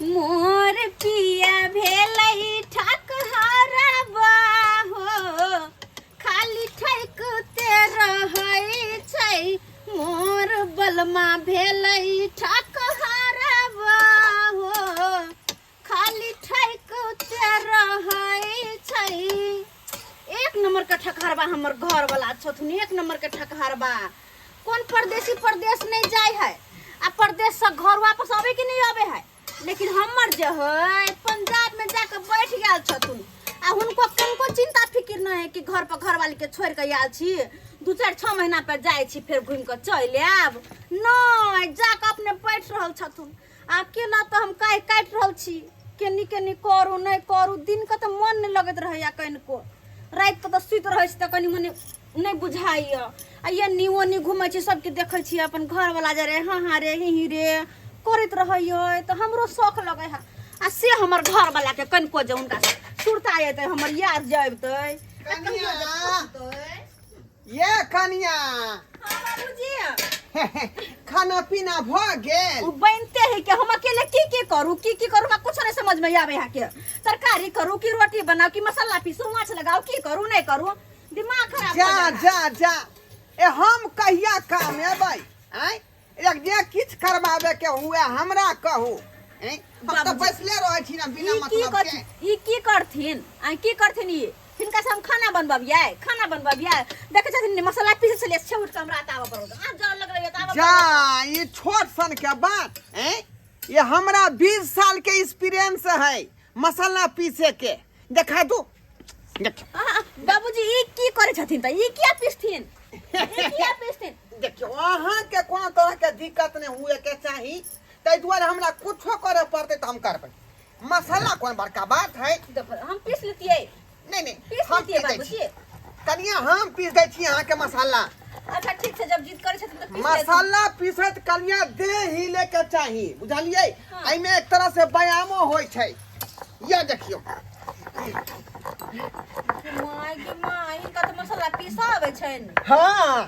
मोर पिया भेलै ठकहरबा हो, खाली ठैकते रहै छै। मोर बलमा भेलै ठकहरबा हो, खाली ठैकते रहै छै। एक नंबर के ठकहरबा हमर घर वाला छथुन, एक नंबर के ठकहरबा। कोन परदेसी परदेश नहीं जाय है आ परदेश से घर वापस आवे कि नहीं आवे है, लेकिन हमर जे है पंजाब में जाके बैठ गेल छथुन आ हुनको कनको चिंता फिकिर नहीं है कि घर पर घरवाली के छोड़ के आयल छी, 2-4-6 महीना पर जाय छी फेर घूम के चलि आयब। नहीं, जाके अपने बैठ रहल छथुन आ केना तऽ हम काटि काटि रहल छी, केनी केनी करू नहि करू। दिन के तऽ मन नहि लगैत रहैया कनिको, राति के तऽ सुति रहै छी तऽ कनि मनि नहि बुझाइया। आ एन्नी ओन्नी घुमै छी, सबके देखै छी अपन घरवला जे रे हाँ हाँ रे ही ही रे करैत रहैया तऽ हमरो शौख लगै है। आ से हमर घरवला के कनिको जे हुनका सुरता अयतै, हमर याद जे अबितै, आ कहियो जे पुछतै। ये कनिया। हाँ बाबूजी। खाना पीना भ गेल? उ बनते है कि हम अकेले की की करू, की की करू, हमरा कुछ नहीं समझ में आवे है के तरकारी करू कि रोटी बनाऊ कि मसाला पीसू, माछ लगाऊ, की करू नहीं करू, दिमाग खराब जा हो जाता। जा जा, ए हम कहिया काम एबै? आँय, एक जे किछु करबाबे के हुए हमरा कहू। आँय, हम तऽ बाबूजी। बैसले रहै छी ना बिना ई की मतलब के। करथिन? ई की करथिन? आ की करथिन ई? हिनका से हम खाना बनबबियै, खाना बनबबियै। देखै छथिन मसाला पीसै छलियै, छे उठ के हमरा आबऽ पड़ल। आ जर लग रहै तऽ आबऽ। जा, ई छोट सन के बात हैं? ये हमरा 20 साल के एक्सपीरियंस है मसाला पीसे के। देखा दू, देखियो। बाबूजी, ई की करै छथिन तऽ? ई किया पीसथिन? ई किया पीसथिन? देखियो, अहाँ के कोनो तरह के दिक्कत नहीं हुए के चाही, ताहि दुआरे हमरा कुछो करे पड़तै तऽ हम करबै। मसाला कोन बड़का बात है? देखो, हम पीस लेतियै। नहीं नहीं, पीस हम लेतियै पीस दै बाबूजी। छी कनिया, हम पीस दै छी अहाँके मसाला। अच्छा ठीक छै, जब जिद करै छथिन तऽ पीस लेथिन। मसाला पीसैत कनिया देह हिले के चाही, बुझलियै? हाँ। एहिमे एक तरह से व्यायामो होइ छै। यह देखियौ। माय गे माय, हिनका तऽ मसाला पीसऽ आबै छनि। हाँ,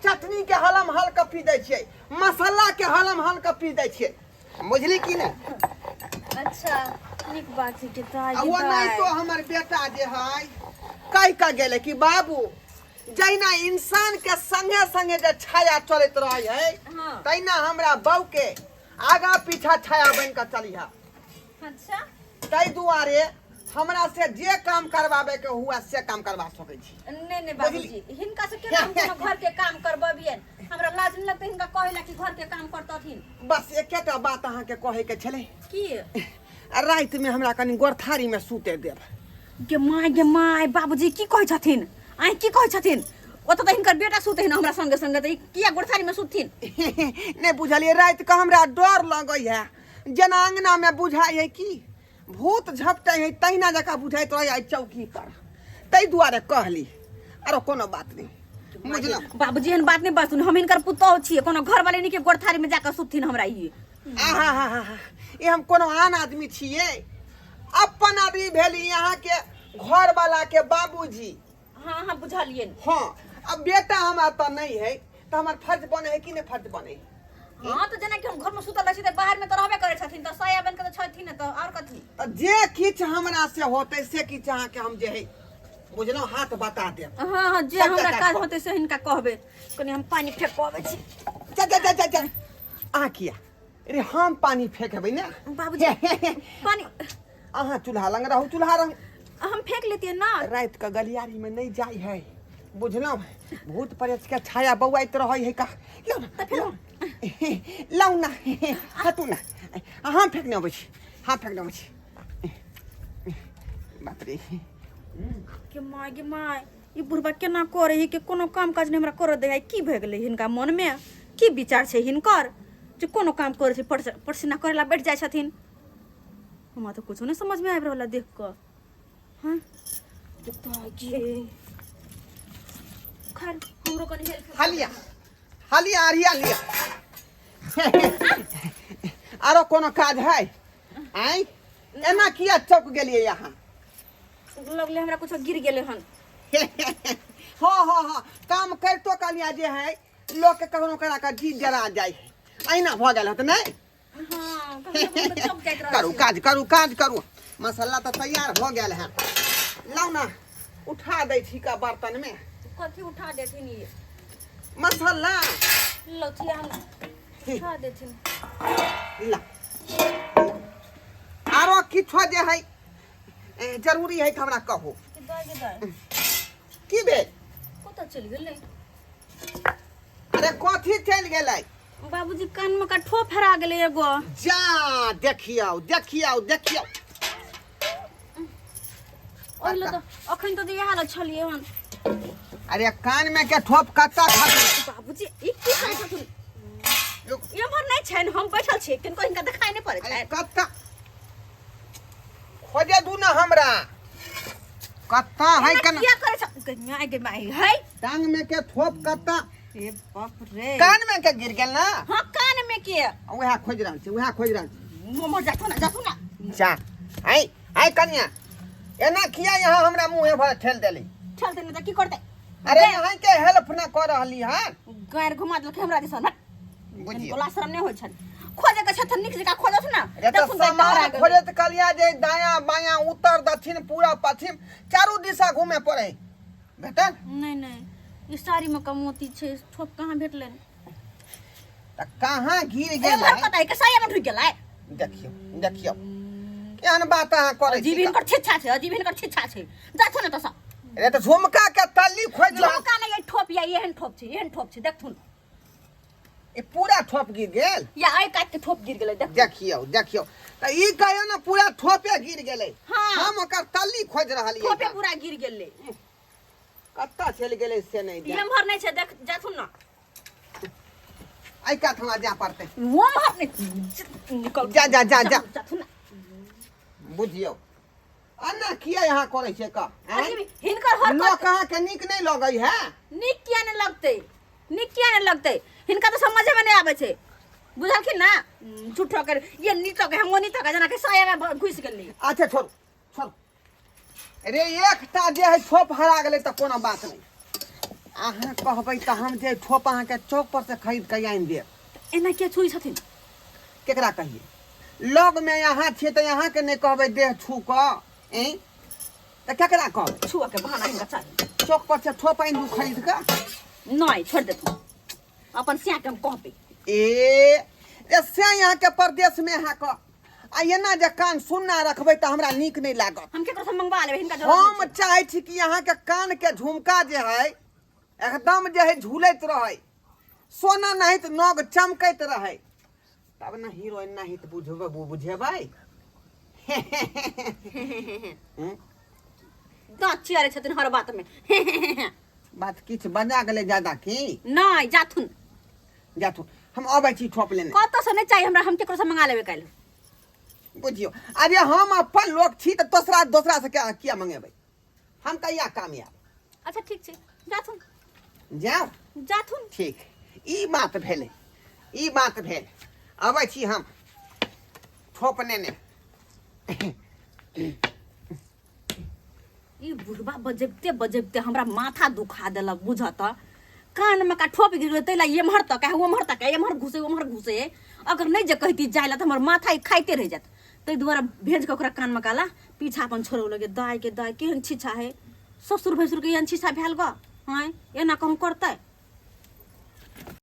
चटनी के हलम हल के पी दै छियै, मसाला के हलम हल के पी दै छियै, बुझली कि नहि? अच्छा, नीक बात छै के ताई। आ ओ नहीं तो हमर बेटा जे है कहि कऽ गेलै कि बाबू, जहिना इंसान के संगे संगे जे छाया चलैत रहे है, तहिना हमरा बहू के आगा पीछा छाया बनि कऽ चलिहा। अच्छा। ताहि दुआरे हमरा से जे काम करवावे के हुआ से काम करवा सकै छी। नहीं नहीं बाबूजी, हिनका से केना हम कोनो घर के काम करबबियन? हमरा लाज नहीं लगतै हिनका कहे ला कि घर के काम करतथिन? बस एकेटा बात अहाँके कहे के छलै। की? आ राति में हमरा कनि गोरथारी में सुते देब। गे my गे my, बाबूजी की कहै छथिन? आइ की कहै छथिन? ओतऽ तऽ हिनकर बेटा सुतै ने हमरा संगे संगे, तऽ ई किया गोरथारी में सुतथिन? नहि बुझलियै, राति के हमरा डर लगै है, जेना अंगना में बुझाइ है कि भूत झपटै है, तहिना जकाँ बुझाइत रहै है चौकी पर, ताहि दुआरे कहली, आरो कोनो बात नहि बुझलहुँ। बाबूजी, एहन बात नहि बाजथुन, हम हिनकर पुतोहु छियै, कोनो घर वाले नहि के गोरथारी में जाकऽ सुतथिन हमरा ई। आहा हा हा, ई हम कोनो आन आदमी छियै? अपन आदमी भेली अहाँके घर वाला के बाबूजी। हाँ हाँ, बुझलियै। हाँ, अब बेटा हमरा तऽ नहि है तऽ हमर फर्ज बने है कि नहि फर्ज बने है? हाँ, तऽ जेना कि हम घर में सुतल रहै छी तऽ बाहर में तऽ रहबे करै छथिन, तऽ साया बन के तऽ छथिन ने, तऽ आओर कथी? तऽ जे किछु हमरा से होतै से किछु अहाँके हम जे है बुझलहुँ हाथ बता देब। हाँ हाँ, जे सबटा हमरा काज काज कऽ। होतै से हिनका कहबै। कनि हम पानि फेकबै छी। जा जा जा जा जा, अहाँ किया रे? हम पानि फेंकबै ने। बाबूजी, पानि। अहाँ चूल्हा लंग रहू, चूल्हा रंग। हम फेंक लेतियै ना। राति के गलियारी में नहीं जाय है, बुझलहुँ? भूत प्रेत के छाया बौआइत रहै है का। लौ ना, लौ, लौ ना, हटू ना, हम फेंकने अबै छी, हम फेंकने अबै छी। बाप रे। के my गे my, ई बुढ़बा केना करे है के कोनो काम काज नहीं हमरा करऽ दै है। की भऽ गेलै हिनका मनमे? की विचार छै हिनकर जे कोनो काम करै छै परसेना करै ला बैठ जाइ छथिन? हमरा तऽ कुछो नहि समझमे आबि रहल है देख कऽ। हाँ खैर, हमरो कनि हेल्प। हालिया हालिया आरिया लिया, आरो कोनो काज है? आँय, एना किया चौक गेलियै अहाँ? लगले हमरा कुछो गिर गेलै हन। हाँ हाँ हाँ, काम करितो कनिया जे है लोक के कखनो करा कऽ जी जरा जाइ है, अहिना भऽ गेल होत नहि? हाँ, कखनो कखनो चौक जाइ करू, काज करू, काज करू। मसाला तऽ तैयार भऽ गेल है। लाउ ने, उठा दै छी का बर्तन में। कथी उठा देथिन ये? मसाला। लौथिया हम उठा देथिन। ला, आरो किछो जे है जरूरी है तऽ हमरा कहू। दाइ गे दाइ। की भेल? कतऽ चलि गेलै? अरे, कथी चलि गेलै? बाबूजी, कान में का ठोप हेरा गेलै एगो। जा, देखियौ, देखियौ, देखियौ। ओहि लए तऽ अखन तऽ इएह लए छलियै हन। अरे, कान में के ठोप कत्ता खसलै? बाबूजी, ई की करै छथुन? एम्हर नहि छनि, हम बैठल छी, किनको हिनका देखाइ नहि पड़ै अरे छनि। कत्ता खोजे दू ना हमरा, कत्ता है। एना केना किया करै छ गे माय, गे माय है? टांग में के थोप कत्ता? ए बाप रे! कान में के गिर गेल ना? हाँ, कान में के। वएह खोजि रहल छी, वएह खोजि रहल छी। मोमो, जाथु ना, जाथु ना। जा, आइ आइ कनिया, एना किया यहाँ हमरा मुँहे भर ठेल देली? चल देने तऽ की करतै? अरे, यहाँ के हेल्प ना कर रहली हन। गारि घुमा देलकै हमरा दिसन, हट। बुझियौ। गोला शरम नहि होइ छनि। खोजे के छथि, नीक जकाँ खोजत ने। अरे तऽ देखुन तऽ सामान हरा गेलै। खोजैत कहलिया जे दायाँ बायाँ, उत्तर दक्षिण, पूरब पश्चिम, चारू दिशा घूमे पड़े, भेटल? नहि नहि, ई साड़ी में कमोती छै, ठोप कहाँ भेटलै? तऽ कहाँ गिर एम्हर गेलै? कतऽ के साया में ढुकि गेलै? देखियौ, देखियौ, केहन बात अहाँ करै अजीब छी। हिनकर छिच्छा छै, अजीब हिनकर छिच्छा छै। जाथु ने तऽ। अरे, तऽ झुमका के तल्ली खोजि रहल। झुमका नहि, ई ठोप या एहन ठोप छै, एहन ठोप छै, देखथुन। ई पूरा ठोप गिर गेल? या एहि कात के ठोप गिर गेलै, देख। देखियौ, देखियौ तऽ ई कहियौ ने, पूरा ठोपे गिर गेलै? हाँ। हम ओकर तल्ली खोजि रहलियै। ठोपे पूरा गिर गेलै। कतऽ चलि गेलै से नहि जानि। एम्हर नहि छै, देख, जाथुन ने। एहि कात हमरा जाय पड़तै। ओम्हर नहि, निकल। जा, जा, जा, जा। जाथुन ने। बुझियौ, एना किया यहाँ करै छै का, आँय? अजीब हिनकर हरकत। लोक अहाँके नीक नहि लगै है? नीक किया नहि लगतै? नीक किया नहि लगतै? हिनका तऽ समझेमे नहि आबै छै, बुझलखिन ना? झूठो कर ये नीतो के हम नीतो के जेना कि साया में घुसि गेलै। अच्छा, छोड़ू, छोड़ू। अरे, एकटा जे है ठोप हरा गेलै तऽ कोनो बात नहि। अहाँ कहबै तऽ हम जे ठोप अहाँके चौक पर से खरीद के आनि देब। एना किया छुई छथिन? केकरा कहिए? लगमे अहाँ छियै तऽ अहाँके नहि कहबै देह छू कऽ, ऐं, तऽ केकरा कहबै? छुअ के बहाना हिनका चाही। चौक पर से ठोप आनि दू खरीद कऽ? नहि, छोड़ि देथुन, अपन सिया के हम कहबै। ए ए, से अहाँके परदेशमे अहाँ कऽ आ एना जे कान सुन्ना रखबै तऽ हमरा नीक नहि लागत। हम केकरो से मंगवा लेबै, हिनका जरूरत हम नहि छै। चाहै छी कि अहाँके कानके झुमका जे है एकदम जे है झूलैत रहै, सोना नहीं तऽ नग चमकैत रहै, तब ने हीरोइन नहीं तऽ बुझबै, बुझेबै। हम्म? दाँत चियारै छथिन हर बात में। बात किछु बजा गेलै ज्यादा की? नहि, जाथुन। जाथु, हम अबै छी ठोप लेने। कतऽ से नहि चाही हमरा, हम केकरो से मंगा लेबै काल्हि। बुझियौ, अरे हम अपन लोक छी तऽ दोसरा दोसरा से किया किया मंगेबै? हम कहिया कामयाब? अच्छा, ठीक छै, जाथुन। जाउ। जाथुन। ठीक, ई बात भेलै, ई बात भेल। अबै छी हम ठोप नेने। ई बुढ़बा बजबिते बजबिते हमरा माथा दुखा देलक। बुझऽ तऽ, कानमे का ठोप गिर गेलै, ताहि लए एम्हर तक ओम्हर तक, एम्हर घुसे ओम्हर घुसे। अगर नहि जे कहती जाय लए तऽ हमर माथा ई खाइते रहि जायत। ताहि दुआरे भेज कऽ ओकरा कानमे काला पीछा अपन छोड़ौलक। दाय के दाय, केहन छिछा है! ससुर भैंसुरके एहन छिछा भेल गऽ? आँय, एना कहूँ करतै?